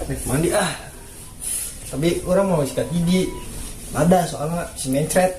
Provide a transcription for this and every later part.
Rek mandi ah. Tapi urang mau sikat gigi. Ada soalnya si mencret.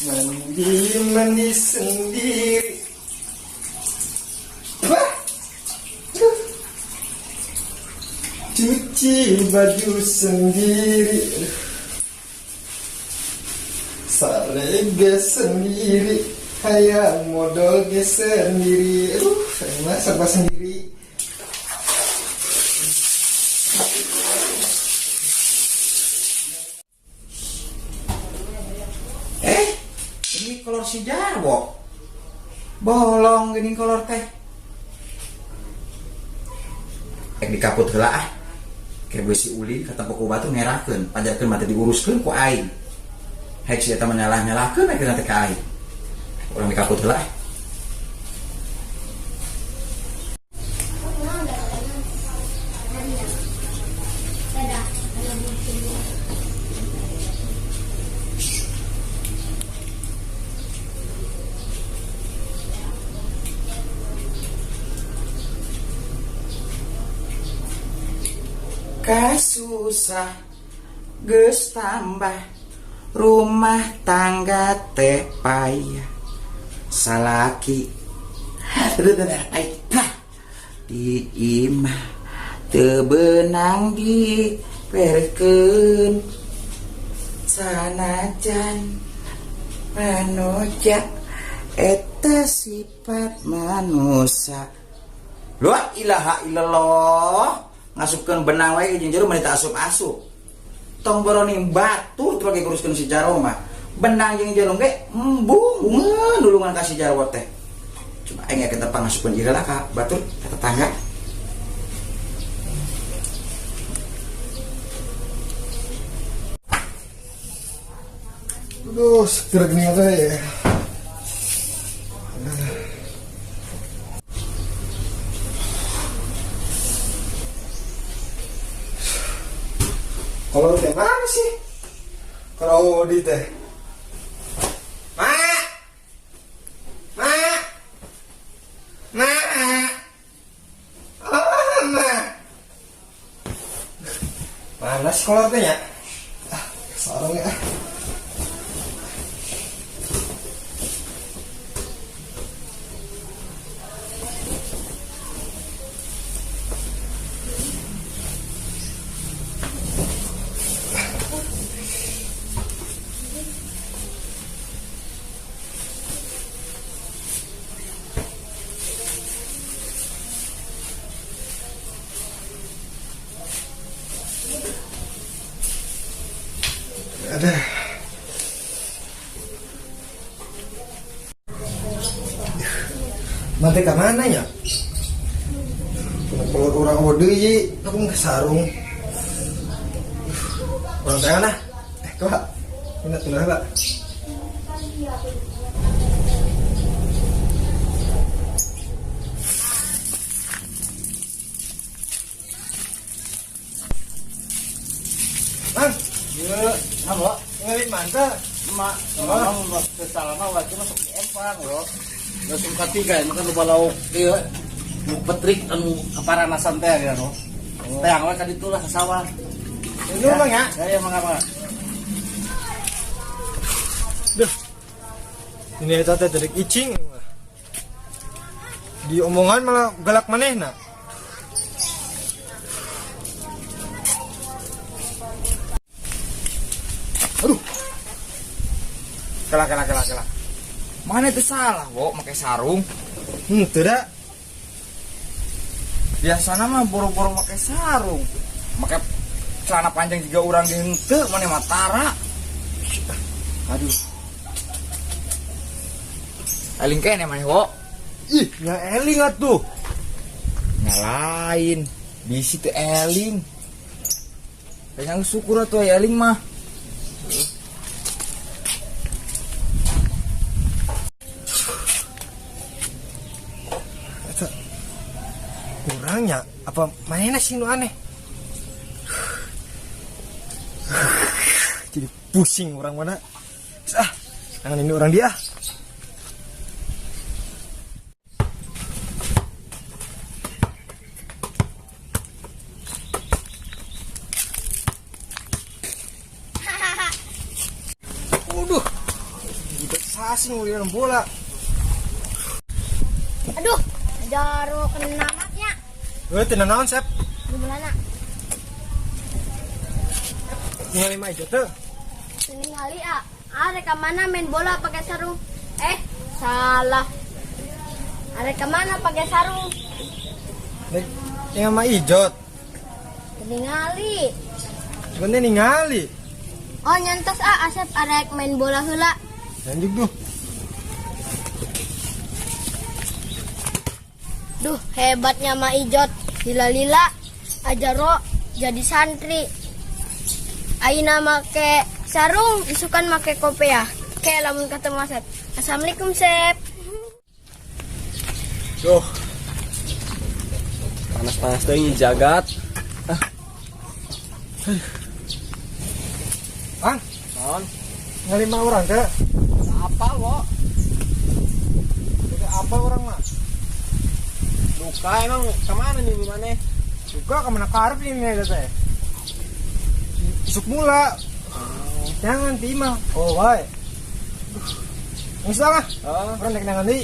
Mandi mandi sendiri. Wah. Aduh. Cuci baju sendiri. Aduh. Sarege sendiri. Hayang modol ge sendiri. Aduh, saya mah serba sendiri. Eh, ini kolor si Jarwo. Bolong gini kolor teh. Ek dikaput heula ah. Kayak gue si Uli kata pokok batu ngerakeun, pajarkeun mah teh diuruskeun ku aing. Hek si eta mah nyalah-nyalahkeun akhirna teh ka aing. Urang dikaput heula ah. Kasusah geus tambah rumah tangga teh payah salaki di imah teu beunang diperkeun sanajan panoja eta sifat manusia. La ilaha illallah, ngasupkeun benang wae jeung jero mah teu asup-asup. Tong boroni batu teu pake nguruskeun si Jarwo mah. Benang jeung jero ge embung nulungan ka si Jarwo teh. Coba aing aya tepang ngasupkeun ieu lah ka batur ka tetangga. Aduh, seger gini teh ya. Kalau teh mana sih? Kalau di teh. Ma! Ma! Ma! Oh, ma! Mana sih kolor teh ya? Ah, sarung ya. Ada. Mati ke mana ya? Kalau orang ode yi, aku nggak sarung. Orang tangan lah. Kok? Ini tuh lah. Bang, Iya, apa? Ngelit mantap. Mak, ngomong salah mah wajib masuk di empang loh. Langsung ketiga ini kan lupa lauk dia nu petrik anu kaparanasan teh ya no. Teh yang kan itulah ke sawah. Ini bang ya? Ya ya mangga mangga. Duh. Ini eta teh dari icing. Di omongan malah galak manehna. Aduh. Kela kela kela kela. Mana itu salah, Wo, pakai sarung. Tidak. Biasana mah boro-boro pakai sarung. Pakai celana panjang juga urang ge henteu, mana matara. Aduh. Eling kene maneh wo. Ih, nya eling atuh. Nya lain. Bisi teu eling. Kayaknya syukur atuh aya eling mah. Kurangnya apa mainnya sih nu aneh. Jadi pusing orang mana. Ah, jangan ini orang dia. Waduh, kita sasing uliran bola. Aduh, jaro kena matnya. Tenang naon, Sep? Gimana? Ningali mah aja tuh. Ningali ah. Arek ka mana main bola pakai sarung? Salah. Arek ka mana pakai sarung? Yang mah ijot. Ningali. Sebenarnya ningali. Oh, nyantos ah Asep arek main bola heula. Lanjut duh. Duh, hebatnya Ma Ijot. Lila-lila ajaro jadi santri. Aina make sarung, isukan make kopiah. Kayak lamun ketemu Asep. Assalamualaikum, Sep. Duh. Panas-panas teuing jagat. Ah. Bang, naon? Ngalima orang ke? Apa, wo? Apa orang mah? Duka emang kemana nih mana? Duka kemana karep ini teh? Isuk mula. Jangan timah. Oh wae. Geus lah. Urang rek nangan deui.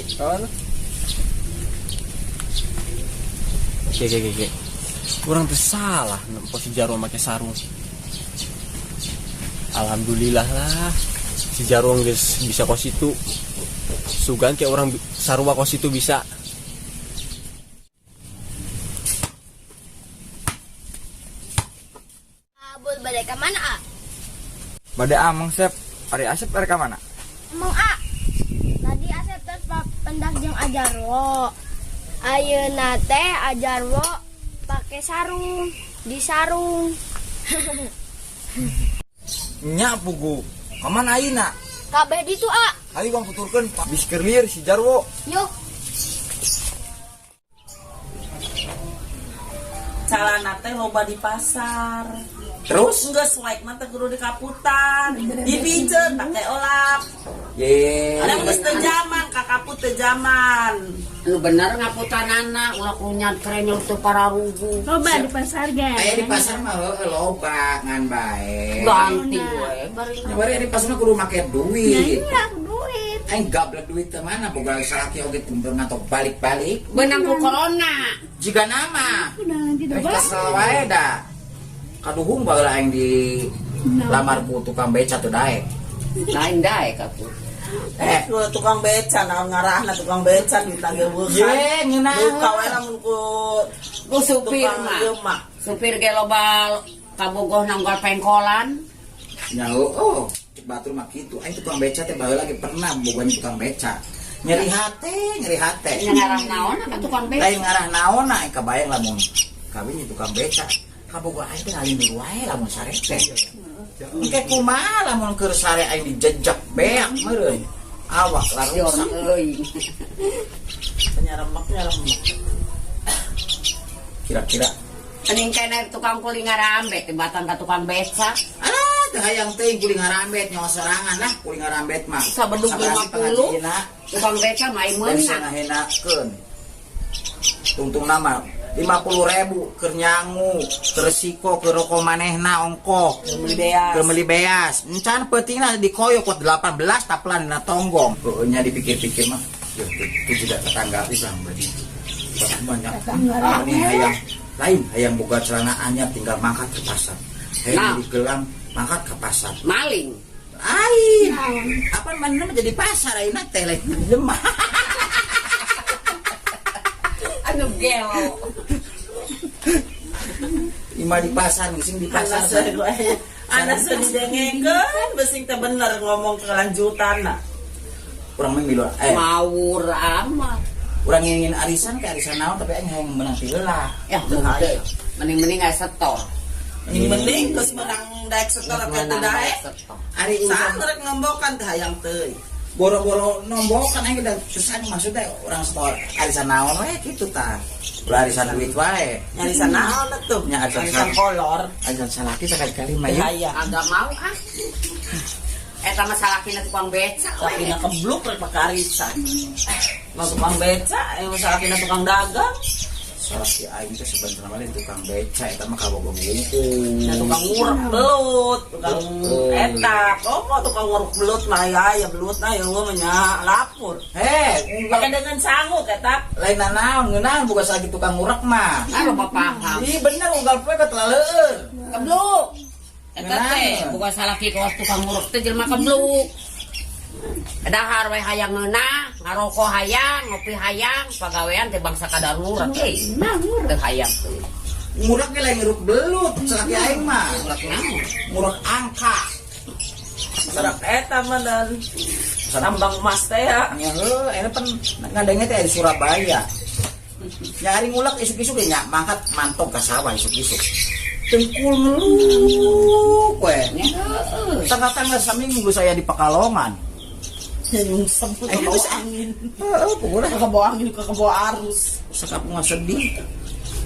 Oke. Kurang teu salah nempo si Jarwo make sarung. Alhamdulillah lah. Si Jarwo geus bisa kos itu. Sugan kayak orang sarua kos itu bisa. Abul balik ke mana, A? Bade amang, Sep. Ari Asep balik ke mana? Emang, A. Tadi Asep terus pendak jeung Ajarwo. Ayeuna teh Ajarwo pakai sarung, di sarung. Nya pugu. Ka mana ayeuna? Kabeh ditu, A. Ayo bang tuturkeun bis keur lieur si Jarwo. Yuk. Calana teh loba di pasar. Terus? Geus like mah teh kudu di kaputan, dipiceun pake olap. Ye. Ada geus teu jaman, ka kaput teu jaman. Nu bener ngaputanana ulah kunyat krenyok teu pararugu. Loba di pasar ge. Aya di pasar mah heueuh loba ngan bae. Ganti we bari. Nya bari di pasar mah kudu make duit. Nya duit. Aing gablek duit teh mana boga salaki oge teu ngatok balik-balik. Beunang ku corona. Jiga nama. Kesel wae da. Kaduhung baheula aing di lamar ku tukang beca teu daek. Lain daek atuh. Tukang beca naon ngarahna tukang beca duit lagi beukan. Ye, ngeunah. Duka wae lamun ku supir mah. Supir ge loba kabogoh nanggal pengkolan. Nya heueuh, cek batur mah kitu. Aing tukang beca teh baheula ge pernah boga tukang beca. Nyeri hate, nyeri hate. Nya ngarah naon ka tukang beca? Lain ngarah naon aing kabayang lamun kawin nya tukang beca. Kabogoh aing teh ngalindur wae lamun sare teh. Engke kumaha lamun keur sare aing dijejek beak meureun. Awak larusak euy. Nyaremek nyaremek. Kira-kira Aning kene tukang kuli ngarambet tibatan ka tukang beca. Alah, teu hayang teuing kuli ngarambet nyawa sorangan lah kuli ngarambet mah. Sabedug 50. Tukang beca mah aing meunang. Henakeun. Tungtung nama 50.000 keur nyangu, keur resiko, keur rokok manehna ongkoh, Keur meuli beas. Keur meuli beas. Encan peutingna dikoyok kuat 18 taplan dina tonggong. Heueuh nya dipikir-pikir mah, yeuh teu juga tetangga pisang berarti. Banyak. Ini hayang lain hayang boga celana anyar tinggal mangkat ke pasar. Hayang Nah. beli gelang mangkat ke pasar. Maling. Lain. Apa mana menjadi pasar ayeuna teh lain lemah. Anu gelo. Ima di pasar, ngising di pasar. Anak sedih dengekeun, besing teh bener ngomong kelanjutan nah. Urang mah milu Ngawur amat. Urang ngingin arisan ke arisan naon tapi aing hayang meunang ti heula. Ya, mending-mending aya setor. Mending geus meunang daek setor apa teu daek. Ari urusan Saha rek nombokan teh hayang teuing. Boro-boro nombokan aing da susah maksudnya urang setor arisan naon we kitu tah. Ulah arisan duit wae. Arisan naon atuh? Nya arisan kolor. Arisan salaki sakali-kali mah ya. Agak mau ah. Eta mah salakina tukang beca. Salakina kebluk rek pake arisan. Mah tukang beca, mah salakina tukang dagang. Salaki aing teh sebenarnya mah tukang beca eta mah kabogoh wungkul. Nah, tukang ngurek belut, tukang eta. Oh, tukang ngurek belut mah aya belut na eueuh mah nya lapur. Heh, pake dengan sanguk eta. Lain nanaon ngeunahan bukan salaki tukang ngurek mah. Ah, loba paham. Ih, bener unggal poe keteleueur. Kebluk. Eta teh bukan salaki kawas tukang ngurek teh jelema kebluk. Dahar we hayang ngeunah, ngaroko hayang, ngopi hayang, pagawean teh bangsa kadarurat. Teu hayang teh. Ngurek ge lain ngurek belut, salaki aing mah. Ngurek naon? Ngurek angka. Ngurek eta mah dan tambang emas teh ya. Nya heuh, eta pan ngadenge teh di Surabaya. Nya ari ngulek isuk-isuk ge nya mangkat mantok ka sawah isuk-isuk. Tengkul ngeluk we. Tangga-tangga saminggu saya di Pekalongan. Nyungsep tuh ke bawah angin. Heeh, pokoknya ke bawah angin, ke bawah arus. Sakapung sedih.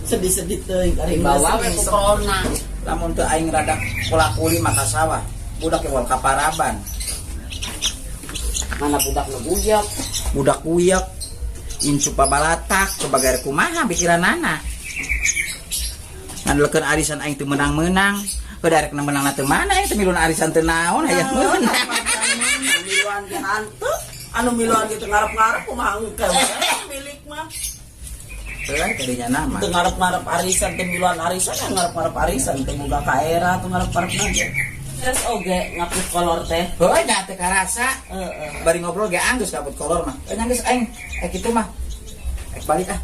Sedih-sedih teuing ari Dibawa we ku corona. Lamun teu aing rada kula-kuli maka sawah. Budak ge kaparaban. Mana budak nu buyak? Budak kuyak. Incu pabalatak sebagai kumaha pikiranana. Ngandelekeun arisan aing teu menang-menang. Heuh darek menang teu mana aing teu miluan arisan teu naon hayang meunang. Miluan ge hantu, anu miluan ge teu ngarep-ngarep kumaha engke milik mah. Heuh kadinya nama. Teu ngarep-ngarep arisan teu miluan arisan, ngarep-ngarep arisan teu boga kaera teu ngarep-ngarep ge. Terus oge ngaput kolor teh. Heuh nya teu karasa. Heeh. Bari ngobrol ge anggeus ngaput kolor mah. Heuh nya geus aing kitu mah. Ek balik ah.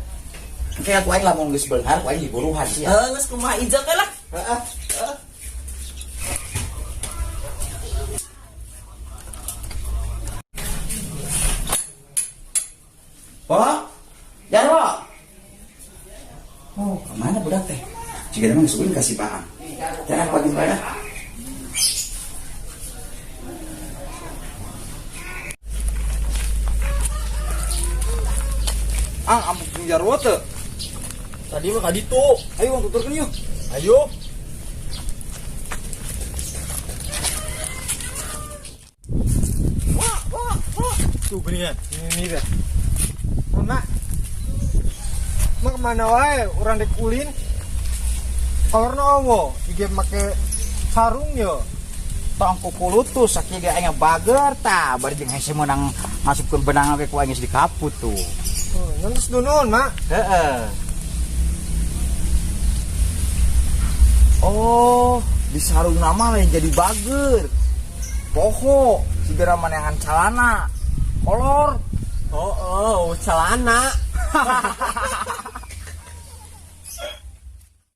Engke aku aing lamun geus beunghar ku aing diburuhan sia. Heuh geus kumaha ijek we lah. Heeh. Oh, Jarwo. Oh, kemana budak teh? Jika emang geus ulin kasih paham. Teh apa gimana? Ah, ampun jeung Jarwo teu. Tadi mah ka ditu. Ayo urang tuturkeun yuk. Ayo. Wah, wah, wah. Tuh geuningan. Ini teh. Mama. Mah kemana wae urang dek ulin. Kolorna owo, ige make sarung yo. Tong kukulutus sakieu ge aing bager tah, bari jeung hese meunang masukkeun benang ge ku aing geus dikaput tuh. Oh, nang geus nuhun, Mak. Heeh. Oh, di sarung nama lain jadi bager. Poho, sigera manehan calana. Kolor. Oh, oh, celana.